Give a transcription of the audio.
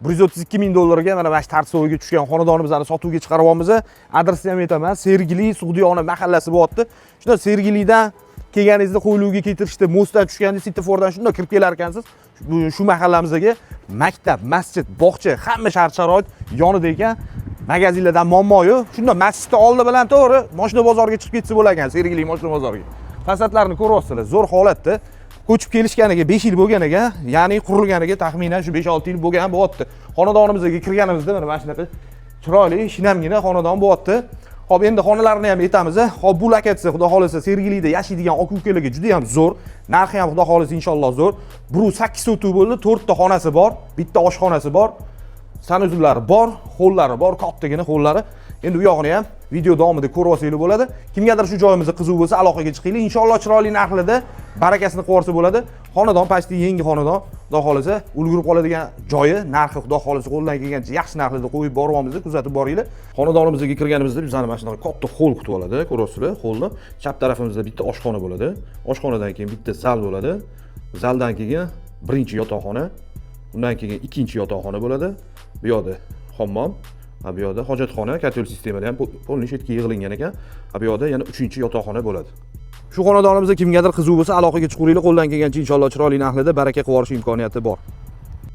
132 ming dollarga mana shu торцевой ga tushgan xonadonimizni sotuvga chiqaryapmiz. Adresini ham aytaman. Sergeli, Sug'diyona mahallasi bo'lyapti. Shunda Sergelidan kelganingizda Qo'yliqqa ketirishda мост dan tushganda svetofordan shundoq kirib kelar ekansiz. Shu mahallamizga maktab, masjid, bog'cha, hamma shart sharoit yonida ekan. Magazinlardan muammo yo'q. Shunda masjidni oldi bilan to'g'ri moshina bozoriga chiqib ketsa bo'lar ekan, Sergeli moshina bozoriga. Fasadlarni ko'ryapsizlar, zo'r holatda. Ko'chib kelishganiga 5 yil bo'lgan ekan, ya'ni qurilganiga taxminan shu 5-6 yil bo'lgan bo'lyapti. Xonadonimizga kirganimizda mana shunaqa chiroyli, shinamgina xonadon bo'lyapti. Xo'p, endi xonalarni ham aytamiz. Xo'p, bu lokatsiya, xudo xohlasa, Sergelida yashaydigan aka ukalarga juda ham zo'r. Narxi ham, xudo xohlasa, inshaalloh zo'r. 1.8 sotuv bo'ldi, 4 ta xonasi bor, bitta oshxonasi bor. Санузел lari bor, hollari bor, kattagina hollari. Endi u yog'ini ham video davomida ko'rib olsanglar bo'ladi. Kimgadir shu joyimizda qiziq bo'lsa, aloqaga chiqinglar. Inshaalloh chiroyli narxlarda barakasini qilib yuborsa bo'ladi. Xonadon почти yangi xonadon. Xudo xohlasa, ulgurib qoladigan joyi, narxi, xudo xohlasa, qo'ldan kelgancha yaxshi narxlarda qo'yib boryapmiz, kuzatib boringlar. Xonadonimizga kirganimizda bizani mana shunaqa katta hol kutib oladi, ko'ryapsizlar, holni. Chap tarafimizda bitta oshxona bo'ladi. Oshxonadan keyin bitta zal bo'ladi. Zaldan keyin birinchi yotoqxona, undan keyin ikkinchi yotoqxona bo'ladi. Bu yoqda hammom, bu yoqda hojatxona, котёл sistemada ham полный shetga yig'ilingan ekan. Bu yoqda yana uchinchi yotoqxona bo'ladi. Shu xonadonimizda kimgadir qiziq bo'lsa, aloqaga chiqaveringlar, qo'ldan kelgancha inshaalloh chiroyli narxlarda baraka qilib yuborish imkoniyati bor.